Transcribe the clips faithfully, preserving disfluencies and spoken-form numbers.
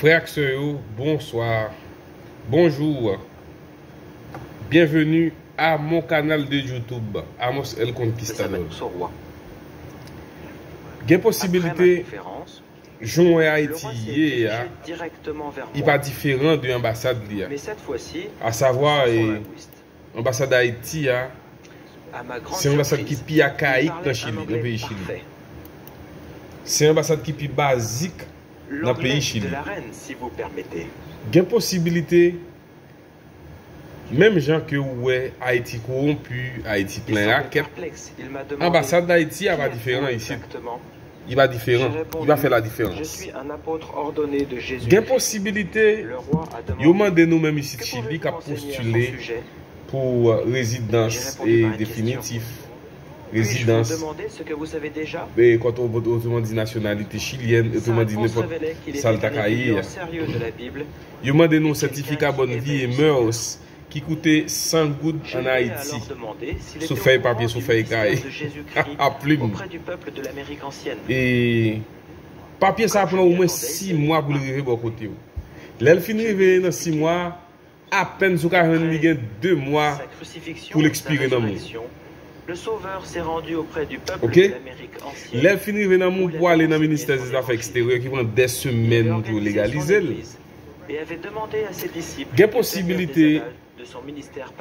Frè ak sè yo, bonswa. Bonjou. Bienvenue à mon canal de YouTube, Amos El Conquistador. Gen posibilite, jan w wè Ayiti ye a, li pa diferan de anbasad li a. Asavwa, e, anbasad Ayiti a, se yon anbasad ki pi akayik nan Chili, nan peyi Chili. Se yon anbasad ki pi bazik nan peyi Chili. Gen posibilite, menm jan ke ou wè Ayiti kowonpi, Ayiti plen rakèt, anbasad Ayiti a pa diferan isit. Li pa diferan. Li pa fè la diferans. Gen posibilite, yo mande nou menm isit Chili k ap postile pou, euh, rezidans, e, definitif, rezidans, e, kot, otreman di, nasyonalite chilyèn, otreman di, nenpòt sa l ta ka ye a. Yo mande nou sètifika bòn vi e mœurs ki koute san goud ann Ayiti, sou fèy papye, sou fèy kay, a plim. E papye sa a pran omwen sis mwa pou li rive bò kote w. Lè l fin rive nan sis mwa, apèn si w ka jwenn li gen de mwa pou l ekspire nan men w. Oke? Lè l fin rive nan men w pou ale nan ministè zafè eksteryè ki pran dè semèn pou yo legalize l. Gen posibilite,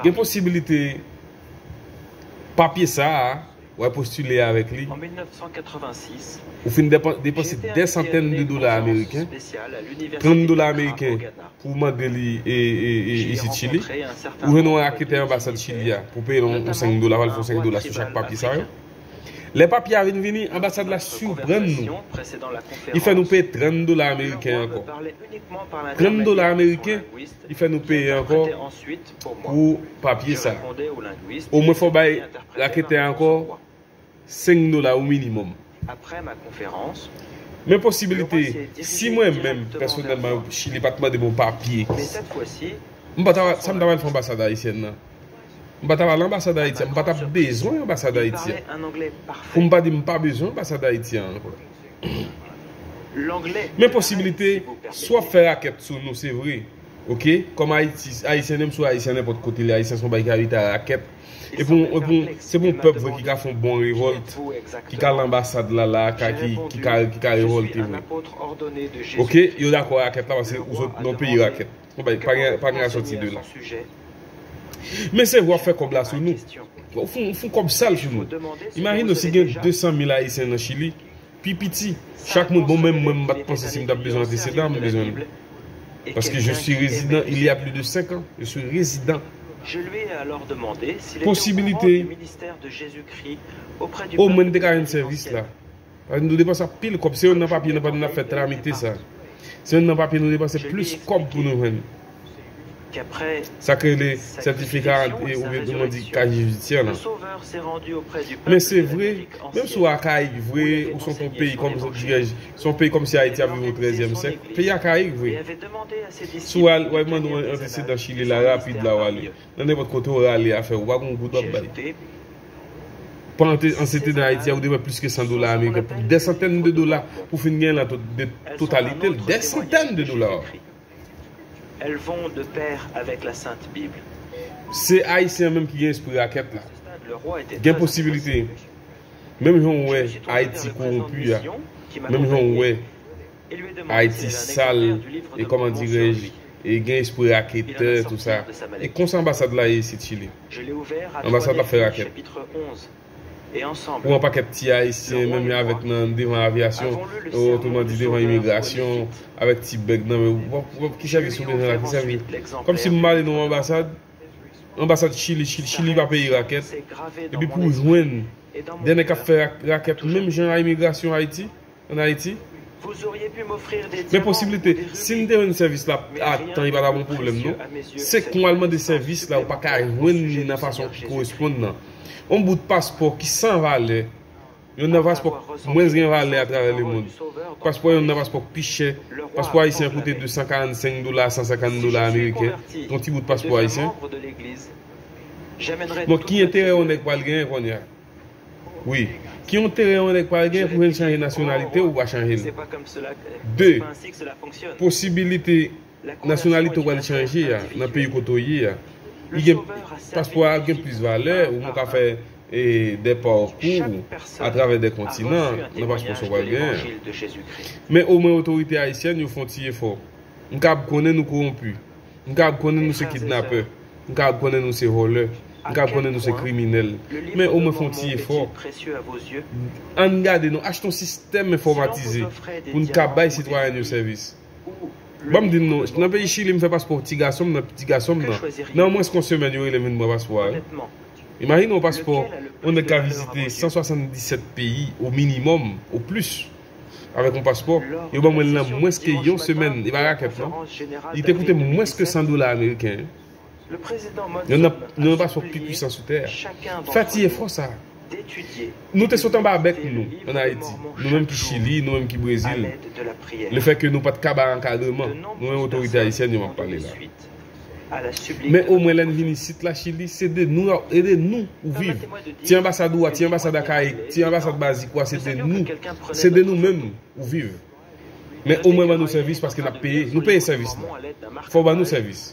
gen posibilite papye sa a, w al postile avèk li. Ou fin depan-, depanse dè santèn de dola ameriken, trant dola ameriken pou w mande li, e, e, e, isit Chili. Ou jwenn yon raketè anbasad Chili a pou peye l yon, yon senk dola, w al fè yon senk dola sou chak papye sa yo. Lè papye a vin vini, anbasad la siprann nou. Li fè nou peye trant dola ameriken ankò. Trant dola ameriken, li fè nou peye ankò pou papye sa. Omwen fò w bay raketè a ankò senk dola o minimòm. Men posibilite, si mwen menm, pèsonèlman, Chili pa t mande m yon papye, m pa ta, sa m ta pral fè anbasad ayisyèn nan? M pa ta pral anbasad Ayiti a, m pa ta bezwen anbasad Ayiti a. Pou m pa di m pa bezwen anbasad Ayiti a ankò. Men posibilite, si w ap fè rakèt sou nou, se vre. Oke? Kòm Ayiti, Ayisyen, menm si w Ayisyen nenpòt kote li, Ayisyen se yon bagay ki abite a rakèt. E pou, e pou, se pou yon pèp vre ki ka fè yon bon revòlt, ki ka al anbasad la, la, ka, ki, ki ka, ki ka revòlte vre. Oke? Yo dakò rakèt la, paske ou sot nan peyi rakèt. Bon, bay, pa gen, pa gen asòti de la. Men se vre w ap fè kòb la sou nou. Ou fè, ou fè kòb sal sou nou. Imajine w si gen de san mil Ayisyen nan Chili, pi piti. Chak moun, bon, menm mwen, m pa t panse si m t ap bezwen antesedan, m bezwen l. Paske je suis résident il y a plus de cinq ans. Je suis résident. Posibilite, omwen m te ka jwenn sèvis la. Paske nou depanse anpil kòb. Se youn nan papye nou pa, n ap fè tramite sa. Se youn nan papye nou depanse plis kòb pou nou jwenn. Sa k rele sètifika, e, oubyen nou di kaj jidisyè la. Men se vre, menm si w akayik vre, ou se yon peyi kòm, dirèj, se yon peyi kòmsi Ayiti ap viv o trèzyèm syèk, peyi akayik vre. Si w al, w al mande yon antesedan Chili la, rapid la, w ale. Nan nenpòt kote w rale afè w, ou pa gen yon goud w ap bay. Pou antesedan Ayiti a, ou dwe bay plis ke san dola ameriken, pou dè santèn de dola, pou fin gen lan to-, de totalite l, dè santèn de dola. Elles vont de pair avec la Sainte Bible. Se Ayisyen menm ki gen espri rakèt la. Gen posibilite. Menm jan w wè Ayiti kowonpi a, menm jan w wè Ayiti sal, e kòman dirèj, e gen espri raketè, tou sa. E konsa anbasad la ye isit Chili. Anbasad la fè rakèt. Pou yon pakèt ti Ayisyen, menm jan avèk nan devan avyasyon, otreman di devan imigrasyon, avèk ti bèg nan men, w ap, w ap, ki sèvis ou bezwen la, ki sèvis? Kòmsi m ale nan yon anbasad, anbasad Chili, Chili, Chili pa peye rakèt. Epi pou w jwenn de nèg k ap fè rak-, rakèt menm jan a imigrasyon Ayiti, ann Ayiti. Men posiblite, si m te jwenn sèvis la a tan, li pa ta bon pwoblèm, non. Se kon w al mande sèvis la, ou pa ka jwenn li nan fason ki koresponn nan. Yon bout paspò ki san valè, youn nan paspò mwens gen valè atravè lemonn. Paspò youn nan paspò pi chè, paspò ayisyen an koute de san karannsenk dola a san senkant dola ameriken. Yon ti bout paspò ayisyen. Bon, ki enterè yon nèg pral genyen kounye a? Wi. Ki enterè yon nèg pral gen pou l chanje nasyonalite ou pa chanje l? De, posibilite nasyonalite w pral chanje a nan peyi kote w ye a, li gen, paspò a gen plis valè, ou menm ka fè e, de pakou atravè de kontinan nan paspò sa w pral genyen. Men omwen otorite ayisyèn yo fè yon ti efò. M kab konnen nou kowonpi. M kab konnen nou se kidnapè. M kab konnen nou se vòlè. M kab konnen nou se kriminèl. Men omwen fè yon ti efò. Ann gade nou achte yon sistèm enfòmatize pou n ka bay sitwayen yo sèvis. Ban m di n non, nan peyi Chili, m fè paspò ti gason m nan, ti gason m nan. Nan mwens ke yon semèn, yo rele m vin pran paspò a, wi. Imajine yon paspò, yon nèg ka vizite san swasanndisèt peyi, o minimòm, o plis, avèk yon paspò. Yo ban mwen l nan mwens ke yon semèn, e pa rakèt, non. Li te koute m mwens ke san dola ameriken, wi. Youn nan, youn nan paspò pi pwisan sou tè a. Fè ti efò sa. Nou te sot anba bèk nou ann Ayiti, nou menm ki Chili, nou menm ki Brezil. Lefètke nou pa t ka bay ankadreman, nou menm otorite ayisyèn yo m ap pale la. Men omwen lè n vin isit la Chili, se de nou, e de nou ou viv. Ti anbasad ou a, ti anbasad Akayik, ti anbasad Bazik ou a, se de nou. Se de nou menm ou viv. Men omwen ban nou sèvis paske n ap peye. Nou peye sèvis la. Fò w ban nou sèvis.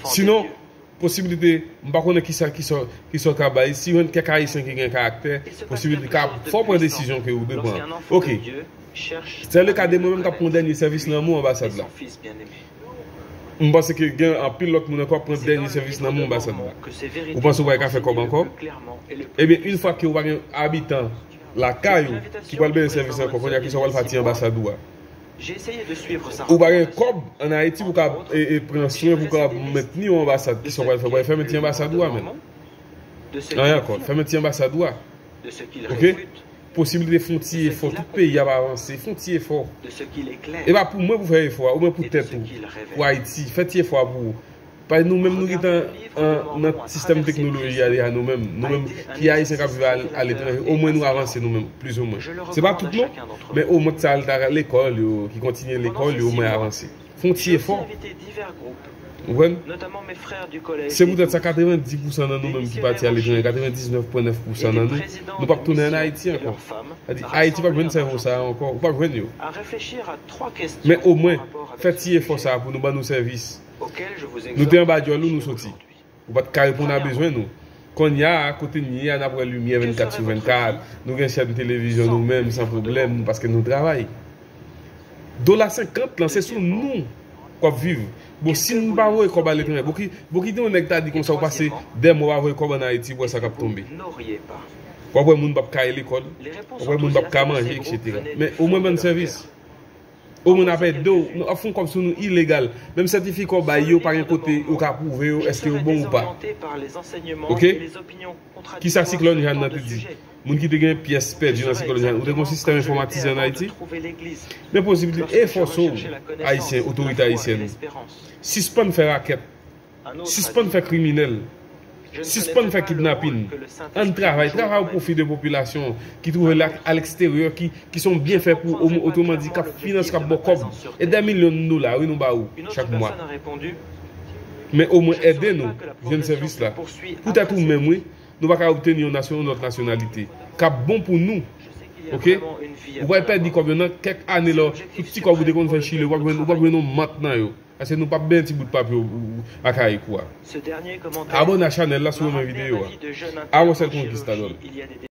Sinon, posibilite, m pa konnen kisa, kisa, kisa w ka bay. Si w jwenn kèk Ayisyen ki gen karaktè, posibilite ka, fò w pran desizyon ke ou dwe pran. Oke. Se le ka de mwen menm k ap pran dènye sèvis nan men w anbasad la. M panse ke gen anpil lòt moun ankò k ap pran dènye sèvis nan men w anbasad la. Ou panse w pa ka fè kòb ankò? Ebyen, yon fwa ke ou pa gen abitan lakay ou ki pral benyen sèvis ankò, kounye a kisa w pral fè ak ti anbasad ou a? Ou pa gen kòb ann Ayiti pou ka, e, e, pran swen, pou ka mentni yon anbasad. Kisa w pral fè? Ou pral fèmen ti anbasad ou a menm. Anyen ankò, fèmen ti anbasad ou a. Oke? Posiblite fè yon ti efò, tout peyi ap avanse, fè yon ti efò. E pa pou mwen pou fè efò a, omwen pou tèt ou, pou Ayiti, fè ti efò a pou ou. Paske nou menm nou gentan an, nan sistèm teknoloji a deja nou menm. Nou menm ki Ayisyen k ap viv al-, aletranje, omwen nou avanse nou menm, plizoumwen. Se pa tout non, men omwen sa al ta lekòl yo, ki kontinye lekòl yo, omwen avanse. Fè yon ti efò. Ou konprann? Se poutèt sa, katrevendis pousan nan nou menm ki pati aletranje, katrevendiznèf pwen nèf pousan nan nou, nou p ap tounen ann Ayiti ankò. Sa di, Ayiti p ap jwenn sèvo sa a ankò, ou p ap jwenn yo. Men omwen, fè ti efò sa a pou nou ban nou sèvis. Nou te anba dyòl ou, nou soti. Ou pa t ka reponn a bezwen nou. Kounye a, kote n ye a, n ap wè limyè vennkat sou vennkat. Nou gen chèn televizyon nou menm, san pwoblèm, paske nou travay. Dola senkant lan, se sou nou k w ap viv. Bon, si n pa voye kòb aletranje, bon ki, bon ki yon nèg ta di konsa, ou pase de mwa w pa voye kòb ann Ayiti, pou wè sa k ap tonbe. W ap wè moun p ap ka ale lekòl, w ap wè moun p ap ka manje, etsetera. Men omwen ban n sèvis. Omwen n ap ede w, nou ap fè yon kòb sou nou ilegal. Menm sètifika w bay yo, pa gen kote yo ka pwouve yo, èske yo bon ou pa. Oke? Kisa siklòn Jeanne nan te di? Moun ki te gen pyès pèdi nan siklòn Jeanne, ou te gen yon sistèm enfòmatize ann Ayiti? Men posiblite, e fòse w, Ayisyen, otorite ayisyèn. Sispann fè rakèt. Sispann fè kriminèl. Sispann fè kidnapin. Ann travay. Travay o pwofi de popilasyon ki twouve la aleksteryè, ki, ki se yon byenfè pou, o-, otreman di, k ap finanse, k ap ba w kòb. E dè milyon dola, wi, nou ba ou chak mwa. Men omwen ede nou jwenn sèvis la. Poutèt ou menm, wi, nou pa ka obtenir yon nasyon, yon lòt nasyonalite. K ap bon pou nou. Oke? Ou pral pèdi kòb yo nan kèk ane lò, tout ti kòb ou te konn fè Chili, ou p ap jwenn, ou p ap jwenn yon mant nan yo. Paske nou p ap benyen ti bout papye ou, ou, Akayik ou a. Abòne a chanèl la si w renmen videyo a. Avance el Conquistador.